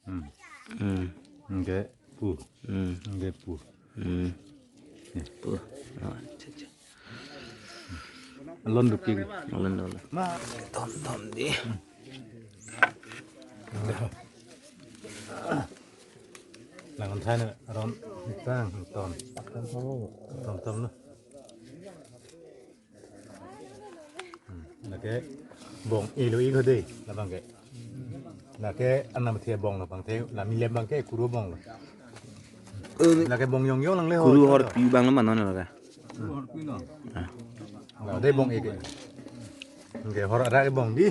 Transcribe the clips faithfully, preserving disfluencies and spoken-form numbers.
Hmm. Anke pu. Hmm. Anke pu. Hmm. Pu. Oh, acha, acha. Alon dukik. Alon, alon. Ma, tom, tom di. Lang thai na ron tang tom. Tom, tom na. Hmm, lake bong ilo ilo dei, labang ke. Lake anam thia bong lo bang the, la milem bang ke kuru bong lo. Eh, lake bong yong yong lang le ho. Kuru hor pi bang lo manon lo ka. Hmm. La dei bong eke. Oke, hor ada ke bong di.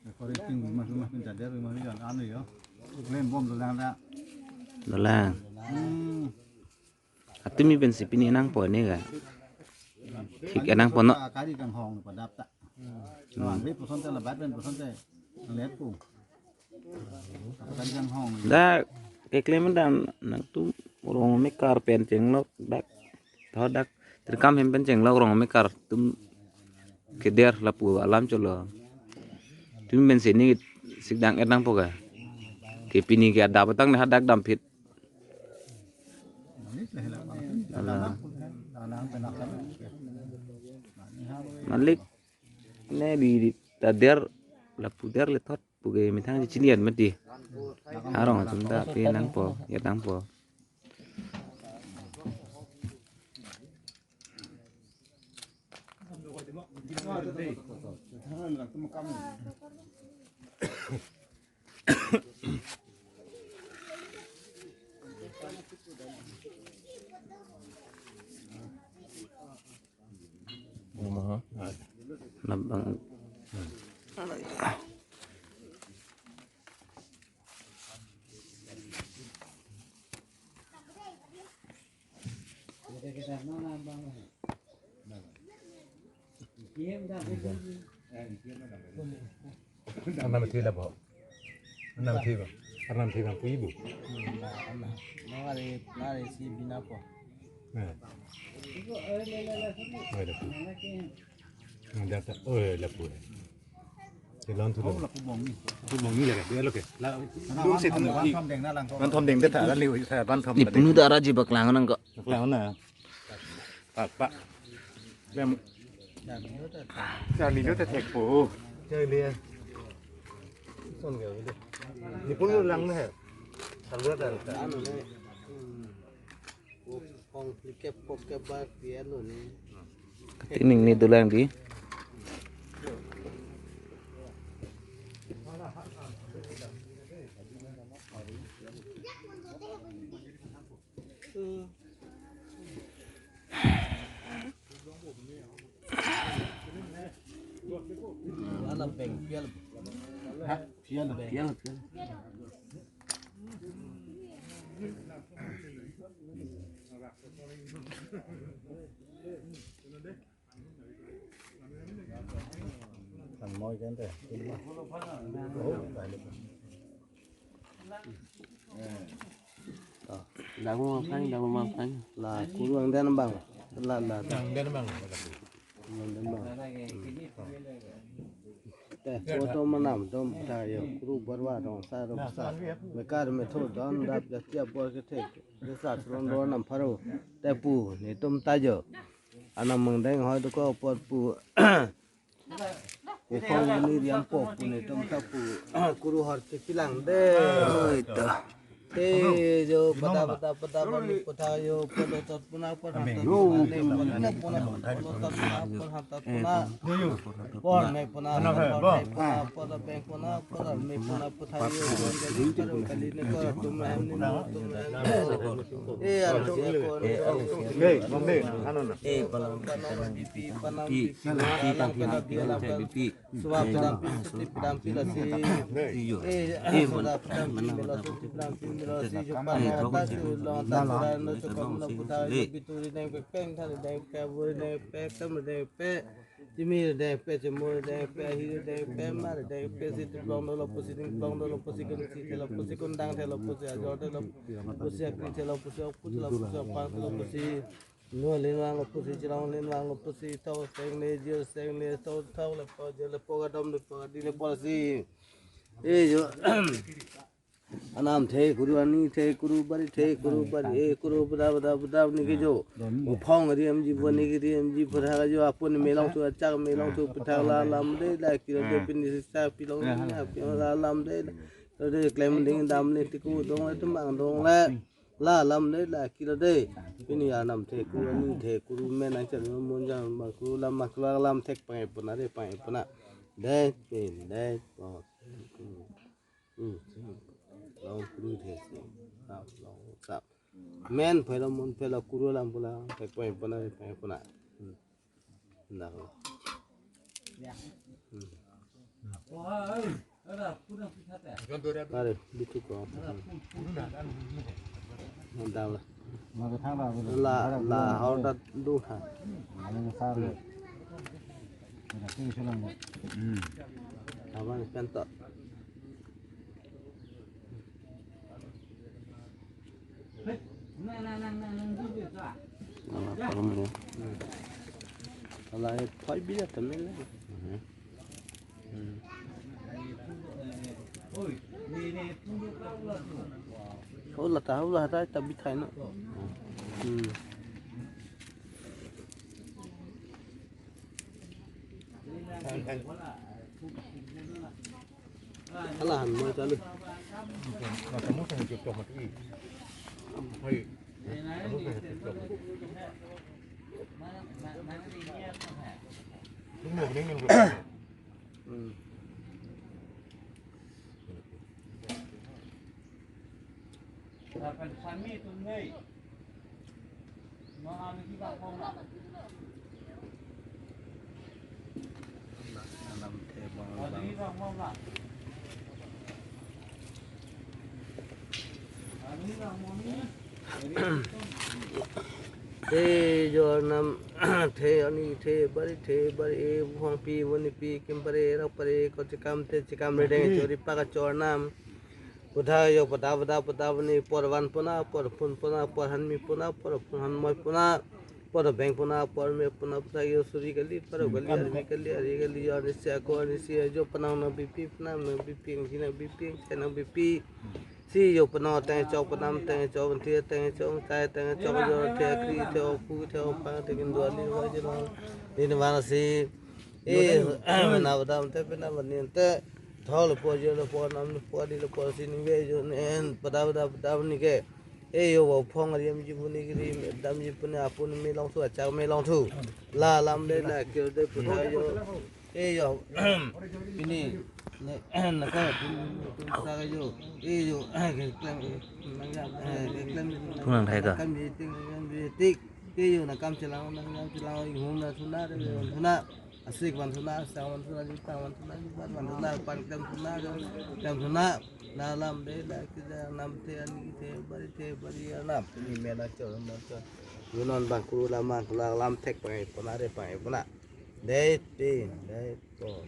Recording rumah rumah pun jader rumah ni kan anu yo. Klaim bom dolang ta. Dolang. Hmm. Atumi pensi pini nangpo ne ka. Thik nangpo no. Kari kanghong padap ta. Wang le puson te labat pen puson te. Let pu. Kari kanghong. Da keklem dan nangtum rong mekar pen chenglok dak. Tho dak tirkam hem pen chenglok rong mekar atum keder lapu alam cholo. Tumi pensi ne sikdang et nangpo ka. Ke pini ke adap tang ne hadak dam phit. Ala. Malik ne di, di ta der lapu der le thot pu ke methang chinian mati. Arong atum ta pe nangpo, ya nangpo. Rumah, ha? Nabang. Arnam thi la bo. Arnam thi ba. Arnam thi ba pui bu. Nari nari si bina po. Eh. Oh, lapu. Nang data. Oh, lapu. Ke lon thu lo. Lapu bong ni. Lapu bong ni le. Dia lo ke. La. Dum se thum ni. Van thom deng de tha la liu tha van thom. Ni punu da raji bak lang nang ko. Bak lang na. Pak, pak. Lem. Charli lo ta thek po. Charli. Son ke. Ni punu lang na he. Salwa ta. Anu ne. Kong kep kok kep ba pian lo ni. Tining ni dolang di. Ala peng pial. Ha, pial, pial, pial. Kan moi kan teh. Dang ma phang, dang ma phang. La kuru ang den bang. La, la. Ang den bang. Ang den bang. Te photo manam dom ta yo kuru barwa dong sa dong sa. Mekar metho don dap jati apor kethek. Desa suron do nam pharo. Te pu netum ta jo. Anam mangdeng hoi doko apot pu. Ikhong ni riam pok pu netum ta pu. Kuru hor chepilang de. Oi to. Te jo pada pada pada mani kotha jo pada tat puna por hata puna ne puna puna puna tat puna por hata puna. Por ne puna por ne puna por beng puna por ne puna kotha jo kali kali ne kor tum ne tum ne. Eh, anu siapa? Eh, Bang De, anu na. Eh, Bang Panam B P, Panam B P, Panam B P, Panam B P. Suap Panam B P, Suti Panam B P lasi. Iyo. Eh, eh, Suap Panam B P lasi, Panam B P lasi, Suap Panam B P lasi, long tan suran, no, Suap Panam B P lasi, Bituri deng pe, peng thari deng pe, buri deng pe, kam deng pe. Chimi deng pe, chimo deng pe, ahi deng pe, mar deng pe, si tuplong dolo pusi, ding plong dolo pusi, kun si thelo pusi, kun dang thelo pusi, ajor thelo pusi, akri thelo pusi, okpu thelo pusi, opang thelo pusi, Nuo linvang lo pusi, chirong linvang lo pusi, thok seng le, jir seng le, thok, thok le po, jir le po, kadom le po, kadi le po si. Eh, jo. Anam the kuru, ani the kuru, bari the kuru, bari e kuru, bada bada bada ni ke jo. Mo phong ri em ji, bo ni ke ri em ji, pura jo apun me longthu, achak me longthu, pura la lam de, la kilo de, pini sa pilong ni, pilong la lam de. Lo de klem ding dam le, tiku dong le, tumang dong le. La lam le, la kilo de. Pini anam the kuru, ani the kuru, men ang chal mon jang bang kuru, lam mak la lam thek pangai puna de, pangai puna. De, pin, de, po. Hmm. Long kuru the si. Sap, long sap. Men phai lo, mon phai lo, kuru lam pula, phai phai puna, phai puna. Hmm. Nak lo. Hmm. Are, bitu ko. Hmm. Mandang la. La, la, hau dat du ha. Hmm. Abang pentok. Ala, parang ya. Ala, eh, phai bi ya temen ya. Hmm. Oh, la ta, la ta, ta bi thai na. Hmm. Ala han mo ta lu. Hmm. Te jo nam, te ani, te bari, te bari, e buhang pi, wani pi, kim pare, rak pare, ko chikam te chikam redeng, chori paka chor nam. Pudha jo pada pada pada bani, por van puna, por phun puna, por hanmi puna, por phun hanmoi puna, por beng puna, por me puna, pudha jo suri kali, paro kali, arvi kali, ari kali, jo ani si ako, ani si jo, panang nang bipi, panang nang bipi, angji nang bipi, angchai nang bipi. Si jo panang teng chok, panam teng chok, anthi teng chok, chai teng chok, jo the kri, the opu, the opang, the kinduali, va jo nang, din vang si. Eh, mena badam te, pena banin te, thok le po, jo le po, nam le po, di le po, si ni ve jo nen, pada pada pada ni ke. Eh, jo, bo phong ri em ji pu ni ke ri, dam ji pu ni, apun me longthu, achak me longthu. La lam de, la kir de, pudha jo. Eh, jo, pini, ne, na ka, pun, pun sa ka jo. Eh, jo, ke klem, eh, nang ya, eh, ke klem, Thunang thai ta. Kam ji ting, kam ji tik. Eh, jo, nang kam chelang, nang kam chelang, inghun na thuna, de, thuna. Asik van thuna, sang van thuna, jutang van thuna, jubat van thuna, pan klem thuna, klem thuna. La lam de, la kida, nam the, ani the, bari the, bari anam. Ni mena chor, nam chor. Yo non bang kuru lam, bang kuru lam thek pangai puna, re pangai puna. Dei tin, dei po.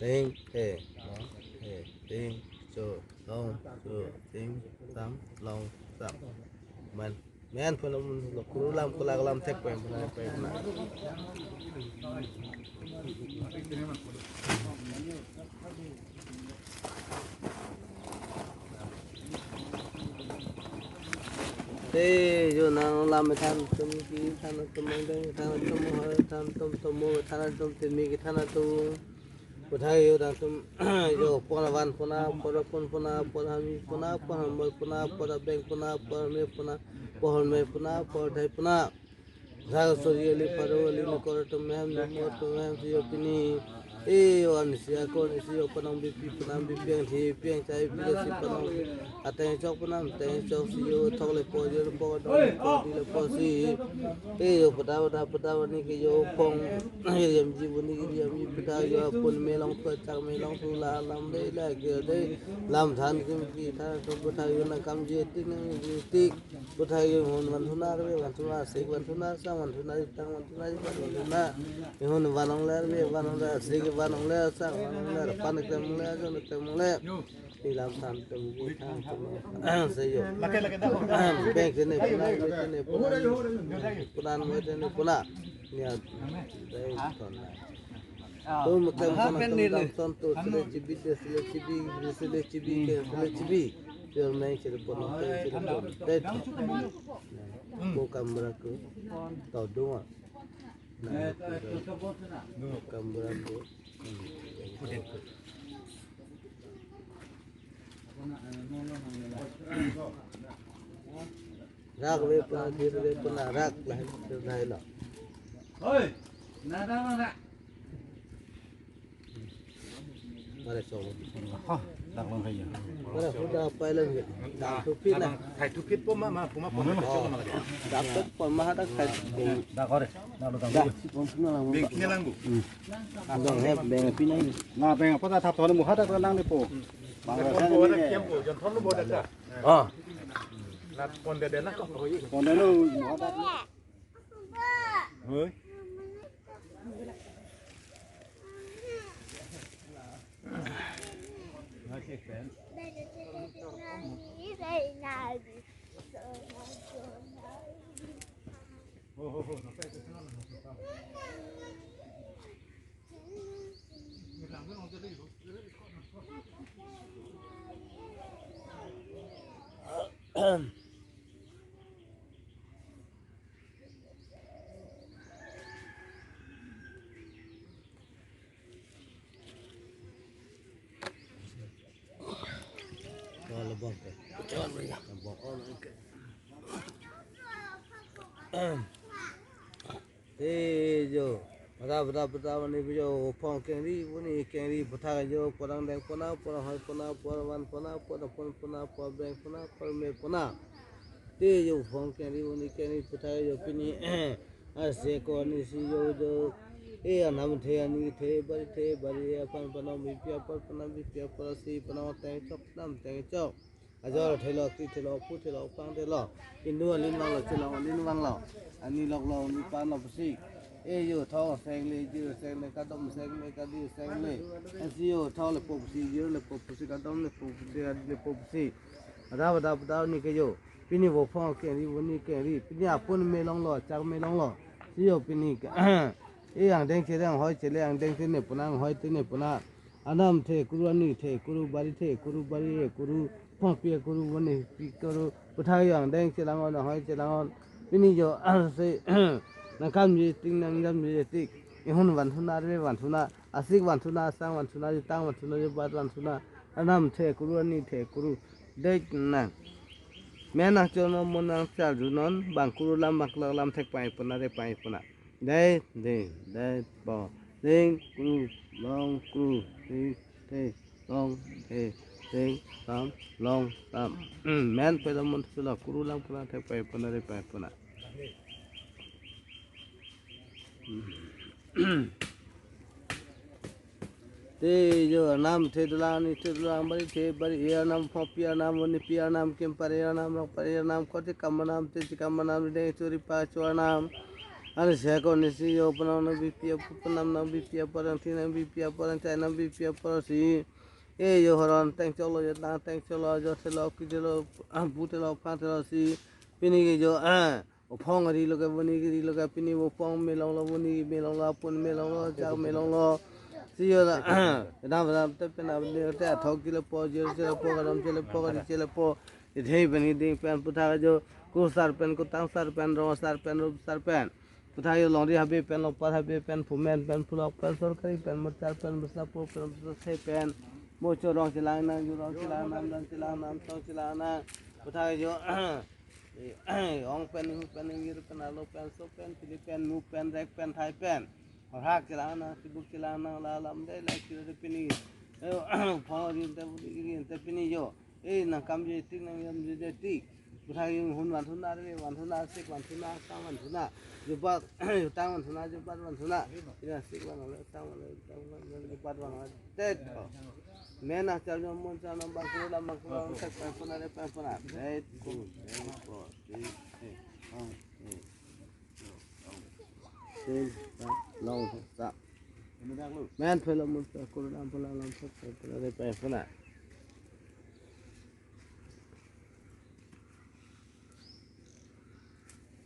Ting, the, long, the, ting, cho, long, cho, ting, sam, long, sam. Man. Men pun lo kuru lam, kula lam thek pen pun pen na. Te jo nang lam than tum ki than tum mang deng than tum ho than tum tum mo than tum te mi ki than tum. Pudha jo nang tum jo pon van puna, pon pun puna, pon hami puna, pon hamoi puna, pon beng puna, pon me puna, pon me puna, pon thai puna. Sa sori ali paro ali nokor tum hem nokor tum hem si jo pini. Eh, jo ani si ako ani si jo panang bipi panang bipi angthi pi angchai pi si panang. Ateng chok panang ateng chok si jo thok le po jo le po dong le po di le po si. Eh, jo pada pada pada ni ke jo phong. Yam ji bu ni ke yam ji pada jo apun me longthu achak me longthu la lam de la ke de. Lam than kim ki than tum pada jo nang kam ji tik nang ji tik. Pudha jo inghun van thuna, arve van thuna, asik van thuna, sang van thuna, jutang van thuna, jubat van thuna. Inghun van ong le arve van ong le, asik van ong le, sang van ong le, pan klem ong le, ajon klem ong le. Tilam than tum, than tum, seyo. Bank tene puna, tene puna, punan mo tene puna. Nia, dai ton. Tum tum sana tum dam ton tu, sele chibi, sele chibi, sele chibi, ke sele chibi. Your name sele pun, sele pun. Dai ton. Ko kamra ko, tau dunga. Kamra ko. Rak ve puna, dir ve puna, rak lah, lahai lo. Hoi, nada mana? Mare so. Ha, dak long hai ya. Mare sudah apa lagi? Dak tupit lah. Hai tupit po ma, ma, puma po. Dak tupit po ma, dak hai. Dak kore. Dak lo dak. Dak si pon suna lang. Beng kine lang bu. Abang he, beng pinai. Na beng apa dah thap thon muha dak lang ni po. Bang rasa ni. Kem po, jon thon lo bo dak. Ah. Na pon de de na ko. Pon de lo muha dak. Hoi. Te jo, pada pada pada mani jo, phong kengri, puni kengri, puthak jo, porang deng puna, porang hoi puna, porang van puna, porang pon puna, porang beng puna, porang me puna. Te jo, phong kengri, puni kengri, puthak jo, pini, ase ko ni si jo jo. E anam the, ani the, bari the, bari, apan panam bipi, apan panam bipi, apan si panam teng chok, nam teng chok. Ajor thelo, kri thelo, pu thelo, pang thelo. Indu alin vanglo, chelo alin vanglo. Ani loklo, ani panlo pusi. E jo tho sengle, jo sengle, kadom sengle, kadi sengle. Asi jo tho le po pusi, jo le po pusi, kadom le po pusi, kadi le po pusi. Ada ada ada ni ke jo. Pini vo phong kengri, vo ni kengri. Pini apun me longlo, chak me longlo. Si jo pini ke. E angdeng chele, anghoi chele, angdeng tene puna, anghoi tene puna. Anam the kuru, ani the kuru, bari the kuru, bari e kuru, phongpi e kuru, vani pi kuru, puthak jo angdeng chelang-on, anghoi chelang-on. Pini jo, se, nangkam je tik, nangjam je tik. Ihun van thuna, arve van thuna, asik van thuna, asang van thuna, jutang van thuna, jubat van thuna. Anam the kuru, ani the kuru. Dek nang. Men nangchornon, mon nangcharjunon, bang kuru lam, bang klak lam thek pai puna, re pai puna. Dei, dei, dei, po. Ding, kru, long, kru, ding, dei, long, dei, ding, tam, long, tam. Hmm, men pelo mun pelo, kuru lang puna thek pai puna, re pai puna. Hmm. Te jo anam the dolang, ani the dolang, bari the bari e anam, phongpi anam, vanipi anam, kempari anam, rongpari anam, koti kam anam, te chikam anam, deng chori pa cho anam. Ani se ko ni si jo panam nang bipi, panam nang bipi, parang thi nang bipi, parang chai nang bipi, parang si. E jo horon teng cholo, jo tang teng cholo, jo thelo, ki thelo, ah, bu thelo, phang thelo si. Pini ke jo, ah, ophong ari lo ke, vani ari lo ke, pini ophong me longlo, vani me longlo, apun me longlo, chak me longlo. Si jo la, kedam kedam te pena beli te athok kilo po, jir chele po, kadam chele po, kadi chele po. Idhe pen hiding pen puthak jo, kusar pen, kutang sar pen, rong sar pen, rup sar pen. Puthak jo longri habe pen, longpat habe pen, phumen pen, phulok pen, sorkari pen, mochar pen, mosapo pen, mosase pen. Mocho rong chelang nang, ju rong chelang nang, dan chelang nang, tong chelang nang. Puthak jo, ong pen, hu pen, ngir pen, alo pen, so pen, pili pen, mu pen, rek pen, thai pen. Horhak chelang nang, sibuk chelang nang, la lam dei, la kilo de pini. Ayo, phone rin te, rin te pini jo. Eh, nangkam je tik, nangjam je tik. Puthak jo hun van thuna, arve van thuna, asik van thuna, asang van thuna. Jubat, jutang van thuna, jubat van thuna. Ina asik van thuna, asang van thuna, jutang van thuna, jubat van thuna. Tet ko. Men nangcharjunon, mon charjunon, bang kuru lam, bang kuru lam, thek pai puna, re pai puna. Tet ko, tet ko, tet, tet. Tet, tet, long, tet. Men pelo mun pelo, kuru lam pelo, lam thek pai puna, re pai puna.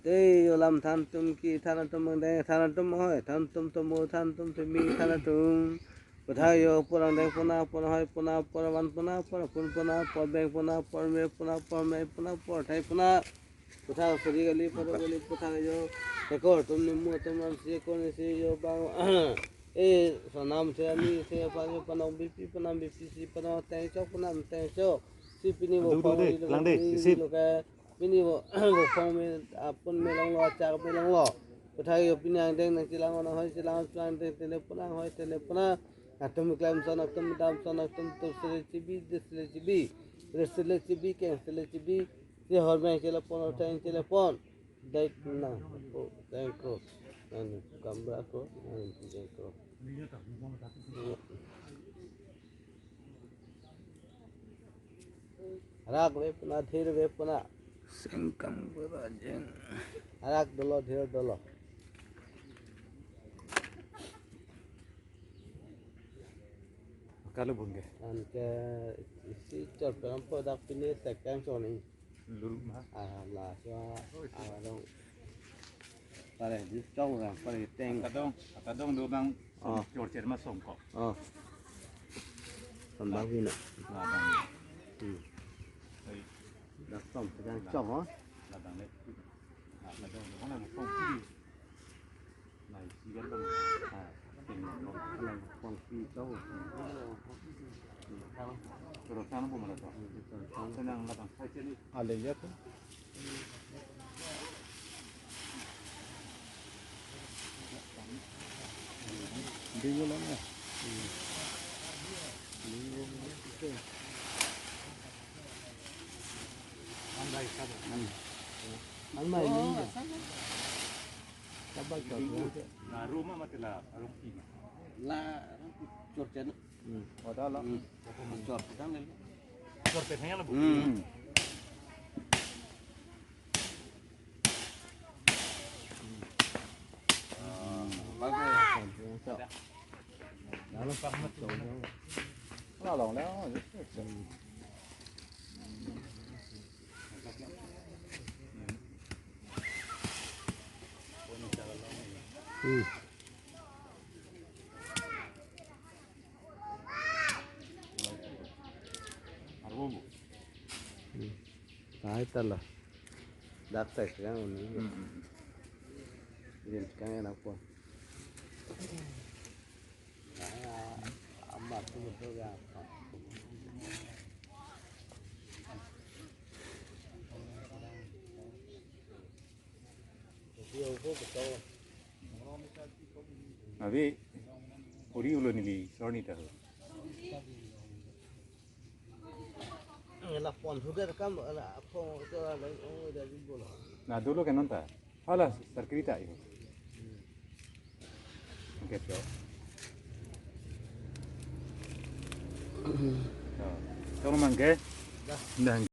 Dei yo lam than atum ki, than atum angdeng, than atum ahoi, than atum tomo, than atum themi, than atum. Puthak yo apor angdeng pona, apor ahoi pona, apor avan pona, apor apun pona, apor beng pona, apor me pona, apor me pona, apor thai pona. Puthak suri kali, poro kali, puthak yo. Ekor atum nimu atum ram si, ekor ni si yo bang. Eh, sonam se ami se panyo panong bipi panam bipi si panong teng chok panam teng chok. Si pini bo Adu, adu, pong de, ni lo lang de, pini isi. Lo ke pini bo bo pong me apun me longlo, achak me longlo. Puthak yo pini angdeng nangchelang, anghoi chelang, chelang deng tene pona, anghoi tene pona. Atum klem son, atum dam son, atum tur sele chibi, de sele chibi. De sele chibi, keng sele chibi. Si hor me chele pon, oteng chele pon. Dai na, oh, dai kro. Nang kamra kro, nang dai kro. Rak ve pona, thir ve pona. Sengkam kura jeng. Rak dolo, thir dolo. Kalau bun ke? Anke isi chor peram po dak pini tekang choni. Lul ma. Ah, la so, ah, dong. Pare, di chong orang, pare teng. Kadong, kadong do bang. Oh. Chor cher ma song ko. Oh. Pambang hina. La bang. Hmm. Hei. Dak chong, tekang chong, oh. La bang le. La kadong do bang song. Ale ya tu. Bingo lang ya. Bingo lang ya. Anmai ni. Sabar, sabar. Na ruma mati la, arung ki. La, arung ki chor chen. Hmm. Oh, dah lah. Hmm. Chor chen le. Chor chen hanya la bu. Hmm. Ah, bagus. Lalu pak mat. Lalong lah. Hmm. Hmm. Tahai ta la. Dak tek yang ini. Hmm, hmm, hmm. Din kang enak po. Abi, ori ulo neli, sorry ta. La pon sugar kam, la pon itu la, oh, dari bola. Na dolo ke non ta. Hala, terkerita itu. Oke, so. So, tolong mangke. Dah. Dah.